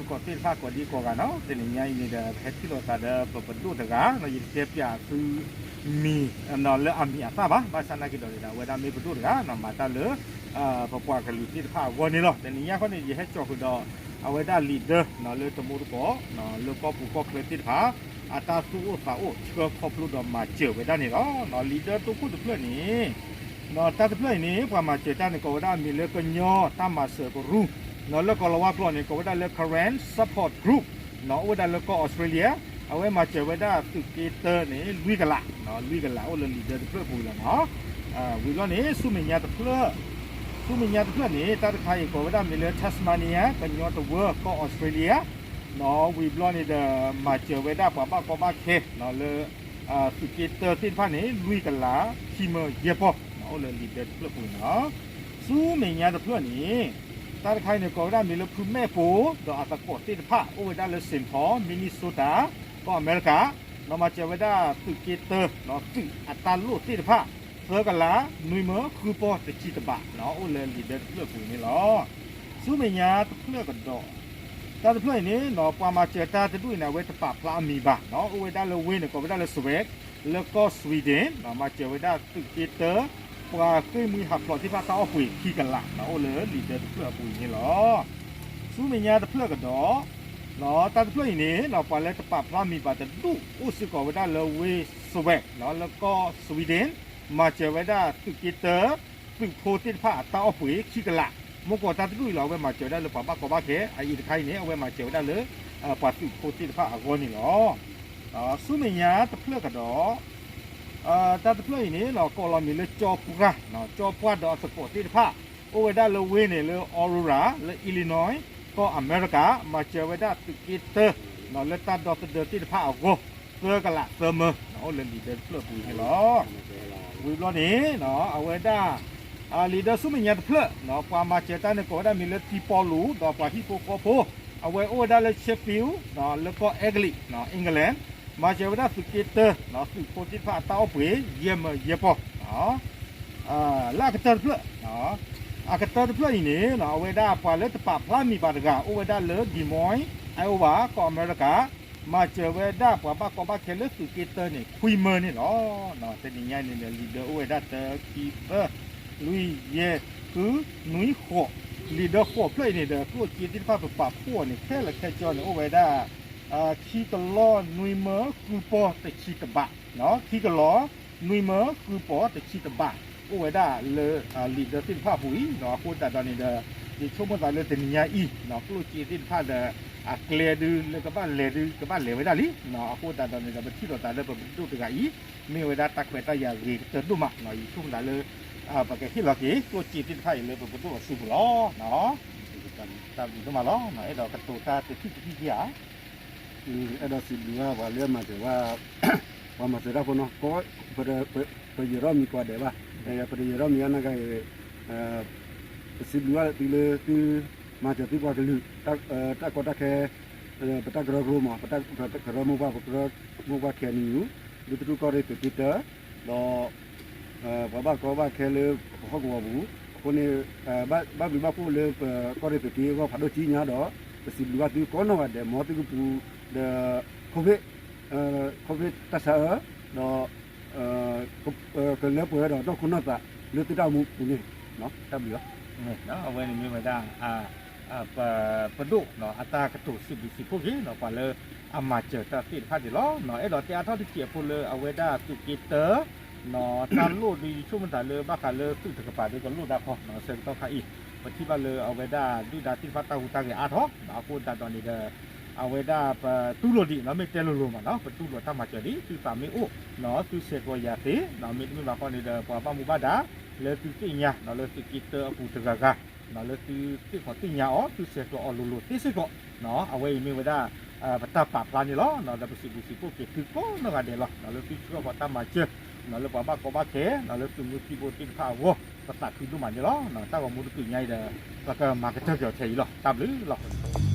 ကီၢ်သ့ၣ်တဖၣ်ကိးဒံကိးဂၤနီၤ, တနံၤညါအံၤန့ၣ်ဒီး ပဟဲထံၣ်လိာ်သးဒီးပပဒိၣ်တဂၤနီၤ, ယတတဲပၠးသုမံၤနီၤလၢအမံၤအသၣ်ဘၣ်, ဘၣ်ဆၣ်နာ်က့ၤဒီးန့ၣ်ဒီး အဝဲဒၣ်မ့ၢ်ပဒိၣ်တဂၤနီၤ, မၤတၢ်လၢ ပပှၤကလုာ်သ့ၣ်တဖၣ်အဂီၢ်န့ၣ်လီၤ. တနံၤညါဃီန့ၣ် ယဟဲစိာ်ဃုာ်ဒီး အဝဲဒၣ် leader နီၤ လၢတမူတကိး လၢကီၢ်ပူၤကီၢ်ချၢသ့ၣ်တဖၣ် အတၢ်သူၣ်အိၣ်သးအိၣ်ဆှၢခီဖျိဒီးမၤစၢၤဝဲဒၣ်န့ၣ်လီၤ. leader တိခိၣ်တဖျၢၣ်န့ၣ် တၢ်တဖျၢၣ်အံၤန့ၣ် ပှၤမၤစၢၤတၢ်န့ၣ် ကိးဝဲဒၣ်မံၤလၢကညီတၢ်မၤစၢၤကရူၢ်နီၤ, လၢကိၤလၤဝါကျိာ်န့ၣ် ကိးဝဲဒၣ်လၢ Karen Support Group နီၤ, အိၣ်ဝဲဒၣ်လၢကီၢ်အီစထြ့လယါ, အဝဲမၤစၢၤဝဲဒၣ်သုးက့တၢန့ၣ် လွံၢ်ကလး, လွံၢ်ကလးအိၣ်လၢ leader တဖျၢၣ်အပူၤလီၤနီၤ. ဝံၤဘျီန့ၣ် ဆူမဲာ်ညါတဖျၢၣ် ဆူမဲာ်ညါတဖျၢၣ်န့ၣ် တၢ်တခါအံၤကိးဝဲဒၣ်မံၤလၢ Tasmania ကညီတဝၢ ကီၢ်အီစထြ့လယါနီၤ, ဝံၤဘျီန့ၣ်ဒီး မၤစၢၤဝဲဒၣ်ပှၤဘၣ်ကီဘၣ်ခဲနီၤလၢ သုးက့တၢသ့ၣ်တဖၣ်န့ၣ် လွံၢ်ကလး ခံမၢယဲၢ်ပီၢ်နီၤ, အိၣ်လၢ leader တဖျၢၣ်အပူၤန့ၣ်လီၤ. ဆူမဲာ်ညါတဖျၢၣ်န့ၣ် တၢ်တခါအံၤန့ၣ် ကိးဝဲဒၣ်မံၤလၢဖုမဲၣ်ပိၤ ဒီးအသကိးသ့ၣ်တဖၣ် အိၣ်ဝဲဒၣ်လၢ Saint Paul Minnesota ကီၢ်အမဲရကၤနီၤ, မၤစၢၤဝဲဒၣ်သုးက့တၢနီၤ သုးအတၢ်လိၣ်သ့ၣ်တဖၣ် သၢကလး နွံမၢဃုပီၢ်တဆံတဘးနီၤ, အိၣ်လၢ leader တဖျၢၣ်အပူၤအံၤန့ၣ်လီၤ. ဆူမဲာ်ညါတဖျၢၣ်ကဒီး တၢ်တဖျၢၣ်အံၤန့ၣ်နီၤ ပှၤမၤစၢၤတၢ်တဒူၣ်အံၤန့ၣ် အဝဲတပာ်ဖျါအမံၤဘၣ်နီၤ, အိၣ်ဝဲဒၣ်လၢဝ့ၢ်န့ၣ် ကိးဝဲဒၣ်လၢ Sveg လၢကီၢ် Sweden နီၤ, မၤစၢၤဝဲဒၣ်သုးက့တၢ ပှၤဃ့ၢ်မှံဟးဖျိးသ့ၣ်တဖၣ်တၢ်အီၣ်ပှ့ၤခံကလးနီၤ, အိၣ်လၢ leader တဖျၢၣ်အပူၤအံၤန့ၣ်လီၤ. ဆူမဲာ်ညါတဖျၢၣ်ကဒီး တၢ်တဖျၢၣ်အံၤန့ၣ်နီၤ ပှၤလၢတပာ်ဖျါမံၤဘၣ်တဒူၣ် အိၣ်စ့ၢ်ကီးဝဲဒၣ်လၢဝ့ၢ် Sveg နီၤ, လၢကီၢ် Sweden မၤစၢၤဝဲဒၣ်သုးက့တၢ သုးဖိသ့ၣ်တဖၣ်အတၢ်အီၣ်ပှ့ၤခံကလး, မ့ၢ်ကီးတၢ်တဒူၣ်အံၤလီၤ အဝဲမၤစၢၤဝဲဒၣ်လၢပှၤဘၣ်ကီဘၣ်ခဲ, အအံၤတခါအံၤန့ၣ် အဝဲမၤစၢၤဝဲဒၣ်လၢ ပှၤသုးဖိသ့ၣ်တဖၣ်အဂီၢ်န့ၣ်လီၤ. ဆူမဲာ်ညါတဖျၢၣ်ကဒီး တၢ်တဖျၢၣ်အံၤန့ၣ်နီၤ ကိးလီၤမံၤလၢကၠီပှၢ်, ကၠီပှၢ်ဒီးအသကိးသ့ၣ်တဖၣ် အိၣ်ဝဲဒၣ်လၢဝ့ၢ်န့ၣ်လၢ Aurora လၢ Illinois ကီၢ်အမဲရကၤ, မၤစၢၤဝဲဒၣ်သုးက့တၢ လၢတၢ်ဒီသဒၢသ့ၣ်တဖၣ်အဂီၢ် သၢကလးသၢမၢ, အိၣ်လၢ leader တဖျၢၣ်အပူၤအံၤန့ၣ်လီၤ. ဝံၤဘျီန့ၣ် အဝဲဒၣ် leader ဆူမဲာ်ညါတဖျၢၣ် ပှၤမၤစၢၤတၢ်န့ၣ် ကိးဝဲဒၣ်မံၤလၢ ထံပီလူး ဒီးပှၤဟံၣ်ဖိဃီဖိ, အဝဲအိၣ်ဝဲဒၣ်လၢ Sheffield လၢကီၢ်အဲကလံး England, မၤစၢၤဝဲဒၣ်သုးက့တၢ သုးဖိသ့ၣ်တဖၣ်အတၢ်အီၣ်ပှ့ၤ ယဲၢ်မၢယဲၢ်ပီၢ် လၢအကတၢၢ်တဖျၢၣ်, အကတၢၢ်တဖျၢၣ်အံၤန့ၣ် အဝဲဒၣ်ပှၤလၢတပာ်ဖျါမံၤဘၣ်တဂၤ အိၣ်ဝဲဒၣ်လၢ Des Moines, Iowa ကီၢ်အမဲရကၤ, မၤစၢၤဝဲဒၣ်ပှၤဘၣ်ကီဘၣ်ခဲလၢသုးက့တၢန့ၣ် ခွံမၢန့ၣ်လီၤ. တနံၤညါအံၤန့ၣ်ဒီး leader အိၣ်ဝဲဒၣ်တၢ ခံ သၢ လွံၢ် ယဲၢ် ဃု နွံ ဃိး, leader ဃိးဖျၢၣ်အံၤန့ၣ်ဒီး ကျိၣ်စ့သ့ၣ်တဖၣ်ပပာ်ဖှိၣ်အီၤန့ၣ် ခဲလၢာ်ခဲဆ့န့ၣ် အိၣ်ဝဲဒၣ် ခံကလီၢ် နွံမၢဃုပီၢ်တဆံတဘး, ခံကလီၢ် နွံမၢဃုပီၢ်တဆံတဘး, အိၣ်ဝဲဒၣ်လၢ leader သ့ၣ်တဖၣ်အပူၤအံၤ, အဃိသတးဒီးန့ၣ်ဒီး ယဆိကမိၣ်သးလၢတနံၤညါအံၤ ကျိၣ်စ့သ့ၣ်တဖၣ်ဒီး အကျဲဒုးလၢကဘၣ်လဲၤဒုး ကဘၣ်လဲၤဝဲဒၣ်လံ, အဃိသတးဒီးန့ၣ်ဒီး ပထံၣ်လိာ်သးလၢပပဒိၣ်တဂၤအံၤ မ့ၢ်ဝဲဒၣ်တၢ်ခွဲးတၢ်ယာ်ဂ့ၤကတၢၢ်ဒိၣ်မး, ယဆိကမိၣ်သးလၢ ပကဟ့ၣ်လီၤက့ၤကျိၣ်စ့သ့ၣ်တဖၣ်အံၤလၢပပဒိၣ်အစုပူၤလီၤ. တၢ်ဘျုးဒိၣ်မးလီၤ, အဲၣ်ဒိးကတိၤတၢ်တထံၣ်တထံၣ်က့ဧါ. အဲၣ်ဒိးစံးဘျုးဘၣ်ပှၤလၢမၤစၢၤဝဲ ပှၤမၤစၢၤတၢ်ဖိနီၤ, ပယဲၢ်ထီၣ်မံၤကိးဂၤဒဲးဘၣ်, ပတယဲၢ်ထီၣ်မံၤအါနာ်က့ၤ ပစံးဘျုးဘၣ်သုလၢသုမၤစၢၤသုပှၤကလုာ် တၢ်ကီတၢ်ခဲ ပတၢ်ကရၢကရိမး ပတၢ်ကရၢမိၢ်ပှၢ် ပကရၢမိၢ်ပှၢ် KNU ဒူသထူၣ်ကီၢ်ရ့ၣ်သုးက့တၢ ဒီး ပှၤဘၣ်ကီဘၣ်ခဲလၢပဟီၣ်ကဝီၤပူၤ, အဃိန့ၣ် ဘၣ်ဘျုးဘၣ်ဖှိၣ်လၢပကီၢ်ရ့ၣ်သုးက့အဂီၢ်ဖးဒိၣ်ကံညါဒီး ပစံးဘျုးဘၣ်သုကိးနီၢ်ဂၤဒဲး မ်သုကပူၤဒီး COVID COVID တၢ်ဆါအၢ ဒီး ကလၢပှဲၤဝဲဒီးနီၢ်ခိနီၢ်သးလၢသုတၢ်အိၣ်မူပူၤန့ၣ်, တၢ်ဘျုးလီၤ. အဝဲန့ၣ်မ့ၢ်ဝဲဒၣ် ပဒိၣ် အတၢ်ကတိၤစံးဘျုးစံးဖှိၣ်က့ၤ ပှၤလၢအမၤစၢၤတၢ်သ့ၣ်တဖၣ်န့ၣ်လီၤ. အဲၣ်ဒိးတဲအါထီၣ်တစဲးဖိလၢအဝဲဒၣ်သုးက့တၢ တၢ်လိၣ်ဒုး ယဆိကမိၣ်သးလၢဘၣ်ဃးလၢသုးတကပၤဒုးကလိၣ်ဒၣ်ခီ ဆၢကတီၢ်ခါအံၤ ပထံၣ်ဘၣ်လၢအဝဲဒၣ်ဒုၣ်ဒါသ့ၣ်တဖၣ်တၢ်ဟူးတၢ်ဂဲၤအါထီၣ် အဃိသတးဒီးန့ၣ်ဒီး အဝဲဒၣ်ပတူၢ်လိာ်ဒံးနီၤ မ့ၢ်တဲလိၤလိၤမးနီၤ ပတူၢ်လိာ်တၢ်မၤစၢၤဒံး သုသးမ့ၢ်အိၣ် သုဆဲးကျိးယၤသ့ မ့တမ့ၢ်ဘၣ်ဃီန့ၣ်ဒီး ပှၤဘၣ်မူဘၣ်ဒါ လၢသုသ့ၣ်ညါ လၢသုးက့တၢအပူၤတဂၤဂၤ လၢသုသ့ၣ်ခီးသ့ၣ်ညါအီၤ သုဆဲးကျိးအီၤလိၤလိၤသ့စ့ၢ်ကီး အဝဲအံၤမ့ၢ်ဝဲဒၣ် ပတၢ်ပာ်ဖျါန့ၣ်လီၤ. ဒီးပစံးဘျုးစံးဖှိၣ်က့ၤသုကိးနီၢ်ဂၤဒဲးလီၤ လၢသုဆှၢဃီၤတၢ်မၤစၢၤ လၢပှၤဘၣ်ကီဘၣ်ခဲ လၢသုးမုၢ်သံၣ်ဘိသ့ၣ်တဖၣ်အဂီၢ် ပသးခုဒိၣ်မးန့ၣ်လီၤ. တၢ်ဂီၤမူတကတီၢ်ညါအံၤဒီး ပကမၤကတၢၢ်က့ၤအီၤထဲအံၤလီၤ. တၢ်ဘျုးလီၤ.